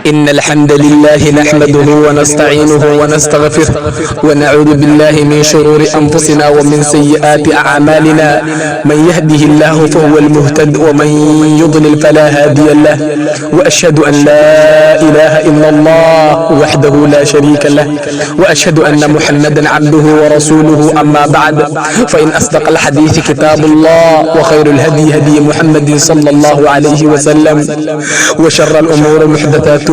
إن الحمد لله نحمده ونستعينه ونستغفره، ونعوذ بالله من شرور أنفسنا ومن سيئات أعمالنا. من يهده الله فهو المهتد، ومن يضلل فلا هادي له. وأشهد أن لا إله إلا الله وحده لا شريك له، وأشهد أن محمدا عبده ورسوله. أما بعد، فإن أصدق الحديث كتاب الله، وخير الهدي هدي محمد صلى الله عليه وسلم، وشر الأمور محدثاتها،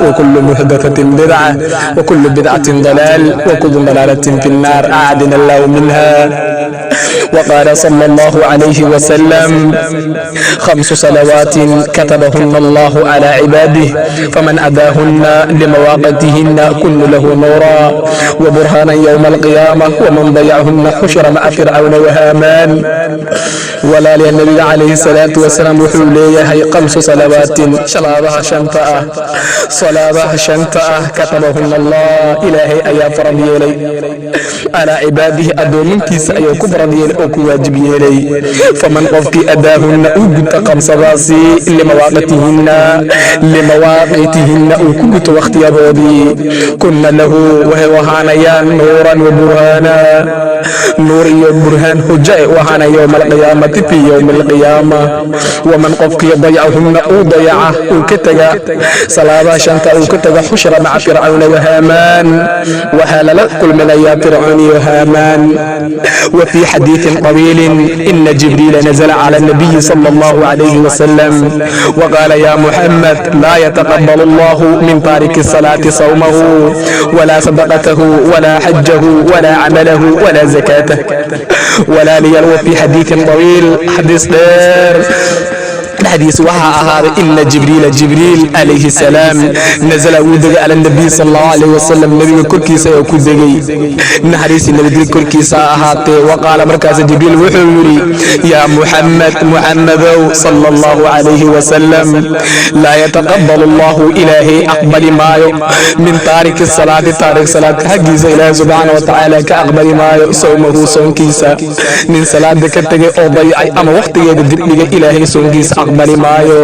وكل محدثة بدعة، وكل بدعة ضلال، وكل ضلالة في النار، أعاذنا الله منها. وقال صلى الله عليه وسلم: خمس صلوات كتبهن الله على عباده، فمن أداهن لمواقيتهن كن له نورا وبرهانا يوم القيامة، ومن ضيعهن حشر مع فرعون وهامان. Walaalayaal, Nabiga calayhi salaatu wasalaam wuxuu leeyahay: khamsu salawaatin, salaadaha shanta ah, salaadaha shanta ah, katabahunna Allah, Ilaahay ayaa farad yeelay, calaa cibaadihi, addoominkiisa ayuu ku farad yeelay oo ku waajib yeelay. Faman, qofkii, adaahunna, uu guta, khamsadaasi, limawaaqiitihinna, limawaaqiitihinna, uu ku guto wakhtiyadoodii, kunna lahu, waxay u ahaanayaan, nuuran wa burhaana, nuur iyo burhaan, hujo ay u ahaanaya, yowma alqiyaamati, fi yowmi alqiyaama. Waman, qofkii, dayacahunna, uu dayaca, uu ka tega salaadaha shanta uu ka taga, xushra maca fircawna wa haamaan, waxaa lala kulminayaa Fircoon iyo Haamaan. وفي حديث طويل: إن جبريل نزل على النبي صلى الله عليه وسلم وقال: يا محمد، لا يتقبل الله من تارك الصلاة صومه ولا صدقته ولا حجه ولا عمله ولا زكاته. ولا ليل. وفي حديث طويل، حديث dheer dhexdiisa waxaa ahaaday: ina Jibriila, Jibriil calayhi salaam, nazala, wuu degay, cala nabiy sal allahu calayh wasalam, nebiga korkiisa ayuu ku degay, naxariisi nabadgel korkiisa ha ahaatee. Waqaala, markaas Jibriil wuxuu yidhi: yaa Muxamed, Muxamedow, sala allahu calayhi wasalam, laa yataqabalu allahu, Ilaahay aqbali maayo, min taariki salaati, taarik salaadka xaggiisa Ilaahay subxaana wa tacaala ka aqbali maayo, sawmahu, soonkiisa. Nin salaada ka tegay oo dayacay ama waqtigeeda dibdhigay, Ilaahay soonkiisa aqbali maayo.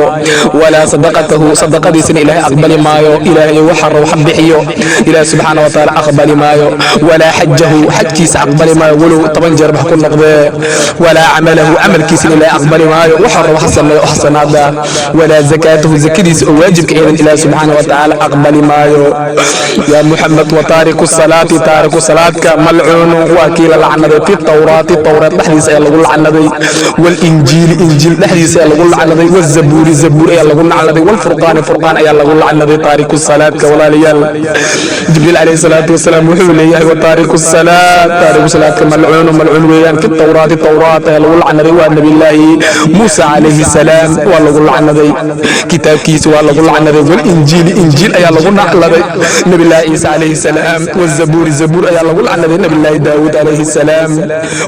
Walaa sadaqatahu, sadaqadiisana Ilaahay aqbali maayo. Ilaahay waxa rabo bixiyo, Ilaahay subxaana wa tacaala aqbali maayo. Walaa xajahu, xajkiisa aqbali maayo, walow 10 jeer bax ku noqdee. Walaa camalahu, camalkiisana Ilaahay aqbali maayo, waxa rabo ha sameeyo xasanaada. Walaa zakaatahu, zakadiisa oo waajibka ciidan Ilaahay subxaana wa tacaala aqbali maayo. Yaa Muxamed, wa taariku salaati, taariku salaadka, malcuunu, waa kii la lacnaday, fi tawraati, tawraat dhexdiisa ayaa lagu lacnaday, walinjiili, injiil dhexdiisa ayaa lagu lacnaday, wazabuuri, zabuur ayaa lagu lacnaday, walfurqaani, furqaan ayaa lagu lacnaday taariku salaadka. Walaalayaal, Jibriil calayhi salaatu wasalaam wuxuu leeyahay: wa taariku salaat, taariku salaadka, malcuunu, malcuun weeyaan, fi tawraati, tawraat ayaa lagu lacnaday, waa nabillaahi Muusa calayhi salaam waa lagu lacnaday, kitaabkiisa waa lagu lacnaday. Walinjiili, injiil ayaa lagu lacnaday, nabillaahi Ciisa calayhi salaam. Wazabuuri, zabuur ayaa lagu lacnaday, nabillaahi Daawuud calayhi salaam.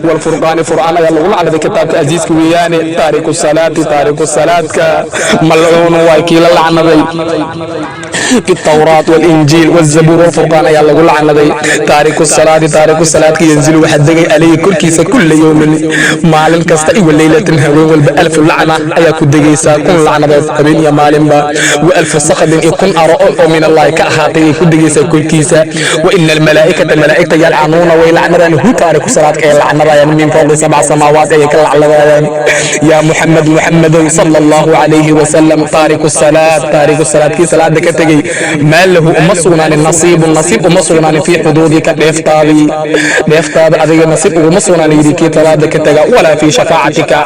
Walfurqaani, furqaan ayaa lagu lacnaday, kitaabka casiiska weeyaane. Taariku salaati, taariku salaadka, malcuunu, waa kii la lacnaday, fi tawraat walinjiil wazabuur walfurqaan ayaa lagu lacnaday taariku salaati. Taariku salaadka, yanzilu, waxaa degay, alayhi, korkiisa, kulla yowmin, maalin kasta, iyo leylatin, habeen walba, alfu lacna ayaa ku degaysaa, 1000 lacnadood habeen iyo maalinba, wa alfu sakhdin, iyo 1000 aro oo min Allahi ka ahaatay ay ku degaysaa korkiisa. Wa ina almalaa'ikata, malaa'igta, yalcanuuna, way lacnadaan, hu, taariku salaadka ay lacnadayaan, min fawqi sabc samaawaat ayay ka lacnadayaan. Yaa Muxamed, Muxamedow, sala allahu calayhi wasalam, taariku salaad, taariku salaad, kii salaada ka tegey, maa lahu, uma sugnaanin, nasiibun, nasiib uma sugnaanin, fii xuduudika, dheeftaadii, dheeftaada adiga nasiib uguma sugnaanin, yidhi kii salaada ka tega. Walaa fii shafaacatika,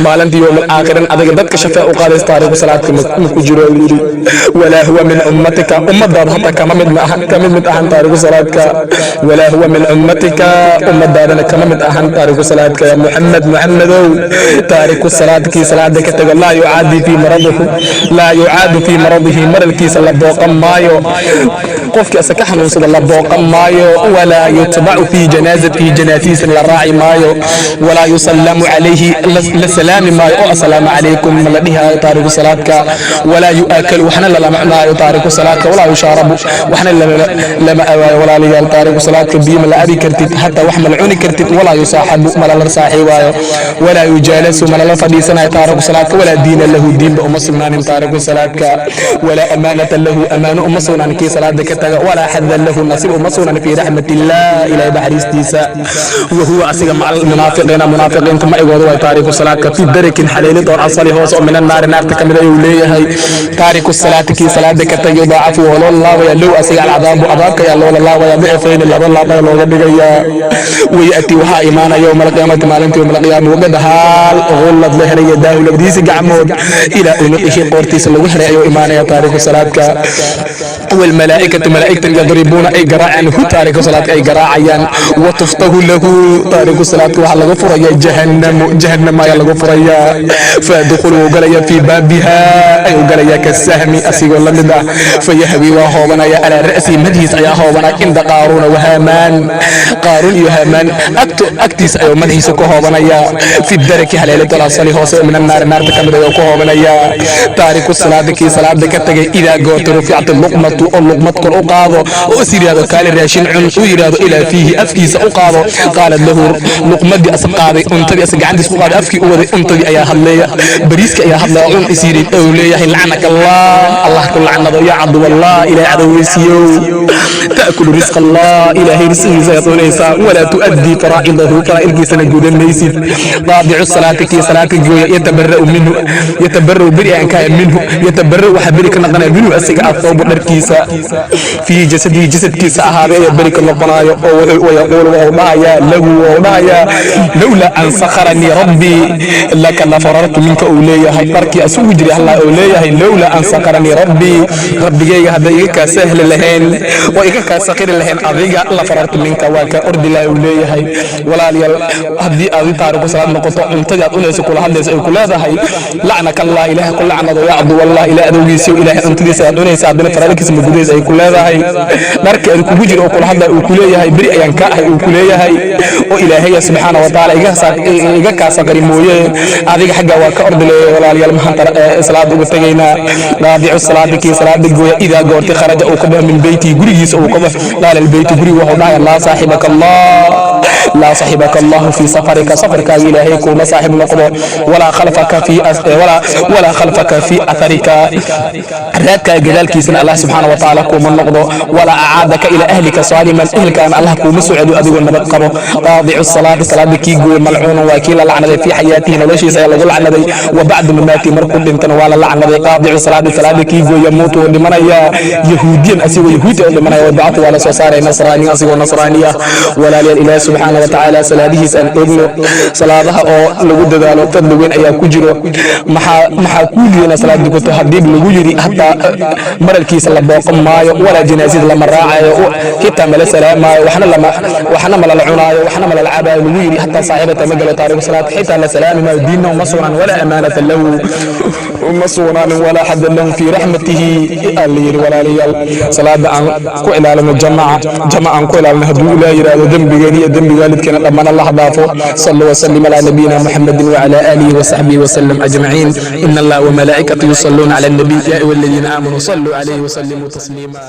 maalintii yowm alaakirin adiga dadka shafaa u qaadays taariku salaadka ma ku jiro, yidhi. Walaa huwa min ummatika, ummadaada hata kama mid ahan, kama mid ahan taariku salaadka. Walaa huwa min ummatika, ummadaadana kama mid ahan taariku salaadka. Ya Muxamed, Muxamedow, taariku salaadkii salaada ka taga, laa yucaadi fii maradihi, laa yucaadu fii maradihi, maralkiisa la booqan maayo. Qofkii asa ka xanuunsada la booqan maayo. Walaa yutbacu fii janaazatihi, janaasihiisana la raaci maayo. Walaa yusallamu calayhi, la salaami maayo oo assalaamu calaykum ma la dhihaayo taariku salaadka. Walaa yu'aakalu, waxna lalama cunaayo taariku salaadka. Walaa yushaarabu, waxna lama awaayo. Walaalayaal, taariku salaadka biyo ma la abi kartid, hataa wax ma la cuni kartid. Walaa yusaaxabu, ma lala saaxiibaayo. Walaa yujaalasu, ma lala fadhiisanayo taariku salaadka. Walaa diina lahu, diinba uma sugnaanin taariku salaadka. Walaa amaanata lahu, amaano uma sugnaanin kii salaada ka taga. Walaa xada lahu, nasiib uma sugnaanin fii raxmat illah, Ilahay naxariistiisa. Wahuwa asiga maca almunaafiqiina, munaafiqiinta macigooda way taariku salaadka. Fi darakin, xaleelid oo asali hoose oo min annaari, naarta kamid ayuu leeyahay. Taariku salaati kii salaada ka tagay yudaacafu, waa loo laabaya low asiga alcadaabu, cadaabka ayaa loola laabaya dicfayni, laba laab ayaa looga dhigayaa. Wayati, waxaa imaanaya yowma alqiyaamati, maalinta yowma alqiyaama, waqad haal gullad la helay yadaahu, labadiisa gacmood ilaa unuqihi, qoortiisa lagu xiray ayuu imaanaya taariku salaadka. والملائكة ملائكة يضربون أي قراعا هو تارك صلاة أي قراعيا. وتفتح له تارك صلاة وحا لغو فريا جهنم، جهنم يا لغو فريا. فيدخل وقليا في بابها أي وقليا كالسهم أسيق لمدة. فيهوي وهوبنا يا على رأسي، مدهيس أيا هوبنا عند قارون وهامان، قارون وهامان أكتيس أيو مدهيس كهوبنا يا في الدرك هلالة الأصلي هوس من النار، نار تكمل أيو كهوبنا يا. تارك الصلاة كي صلاة كتجي إذا قلت رفعت اللقمة oo luqmad kor u qaado oo is yidhaahdo kaali raashin cun u yidhaahdo ilaa fiihi, afkiisa u qaado, qaalad lahu, luqmadii asa qaaday, cuntadii asa gacantiisa ku qaaday, afkii u waday, cuntadii ayaa hadleeya, bariiska ayaa hadlaya, cun is yidhi uu leeyahay: lacnaka Allah, Allah ku lacnado, yaa caduw Allah, Ilahay cadoweysiiyow, ta'kulu risqa Allah, Ilaahay risqigiisa ayaad cunaysaa, walaa tu'addii faraa'idahu, faraa'idkiisana gudan maysid. Qaadicu salaati kii salaata gooya yatabara'u minhu, yatabara'u beri aan kaaya minhu, yatabara'u waxaa beri ka noqonaya minhu asiga athawbu, dharkiisa, fii jasadihi, jasadkiisa ahaaday ayaa beri ka noqonayo oo wayaquulu, wuxuu dhahayaa lahu, wuxuu dhahayaa: lowlaa an sakharanii rabbii laka lafarartu minka, uu leeyahay. Dharkii asugu jiray allah uu leeyahay: lowlaa an sakharanii rabbii, rabbigayga hadday iga kaa sahli lahayn oo iga kaa sakhiri lahayn adiga, lafarartu minka, waa kaa ordi lahay, uu leeyahay. Walaalayaal, haddii aad taariku salaad noqoto, cuntadii aad cunayso kula hadlayso ay ku leedahay: lacnaka Allah, Ilaahay ku lacnado, yaa caduw Allah, Ilaah adowgiisiyo, Ilaahay cuntadiisa aad cunaysa, haddana faraalkiisa ma gudaysa ay ku leedahay, dharka aad kugu jira oo kula hadlaya uu ku leeyahay beri ayaan ka ahay uu ku leeyahay, oo Ilaahaya subxaana wa tacaala iga kaa saqari mooye adiga xagga waa ka ordi leeyahay. Walaalayaal, maxaan salaada uga tegaynaa? Qaadicu salaadi kii salaada gooya idaa goorti kharaja uu ka baxo min beytihi, gurigiisa uu ka baxo, qaala albeyti, gurigu wuxuu dhahaya: laa saaxibaka Allah, laa saxibaka allahu fii safarika, safarkaaga Ilaahay kuuma saaxib noqdo, walaa khalfaka fii atharika, raadkaaga gadaalkiisana Allah subxaana wa tacaala kuuma noqdo, walaa acaadaka ilaa ahlika saaliman, ehelkaana Allah kuuma soo celiyo adigoo nabad qabo. Qaadicu salaati salaada kii gooye malcuunan, waa kii la lacnaday fii xayaatihi, noloshiisa ayaa lagu lacnaday, wa bacda mamaatihi, markuu dhintana waa la lacnaday. Qaadicu salaati salaada kii gooye yamuutu, wuu dhimanayaa yahuudiyan, asigoo yahuudi oo dhimanaya, wabacatu, waa la soo saaray nasraaniya, asigoo nasraaniya. Walaalayaal, Ilaahi subxaana wa tacaala salaadihiis aan ogno, salaadaha oo lagu dadaalo fadli weyn ayaa ku jiro. Maxaa kuu diiday inaad salaad dukato haddii lagu yiri hataa maralkiisa la booqan maayo, walaa janaasada lama raacayo, xitaa mala salaamaayo, waxna malala cunaayo, waxna malala cabaayo lagu yiri, hataa saaxiibata ma galo taariku salaad, xitaa la salaami maayo, diinna uma sugnaan, walaa amaanata lahu uma sugnaanin, walaa xada lahu fii raxmatihi alla yiri. Walaalayaal, salaada aan ku ilaalino jamaca, jamaca aan ku ilaalino, hadduu Ilaah yiraahdo dembigeena iyo dembi waalidkeena dhammaan Allah dhaafo. صلوا وسلم على نبينا محمد وعلى آله وصحبه وسلم أجمعين. إن الله وملائكته يصلون على النبي يا أيها الذين آمنوا صلوا عليه وسلموا تسليما.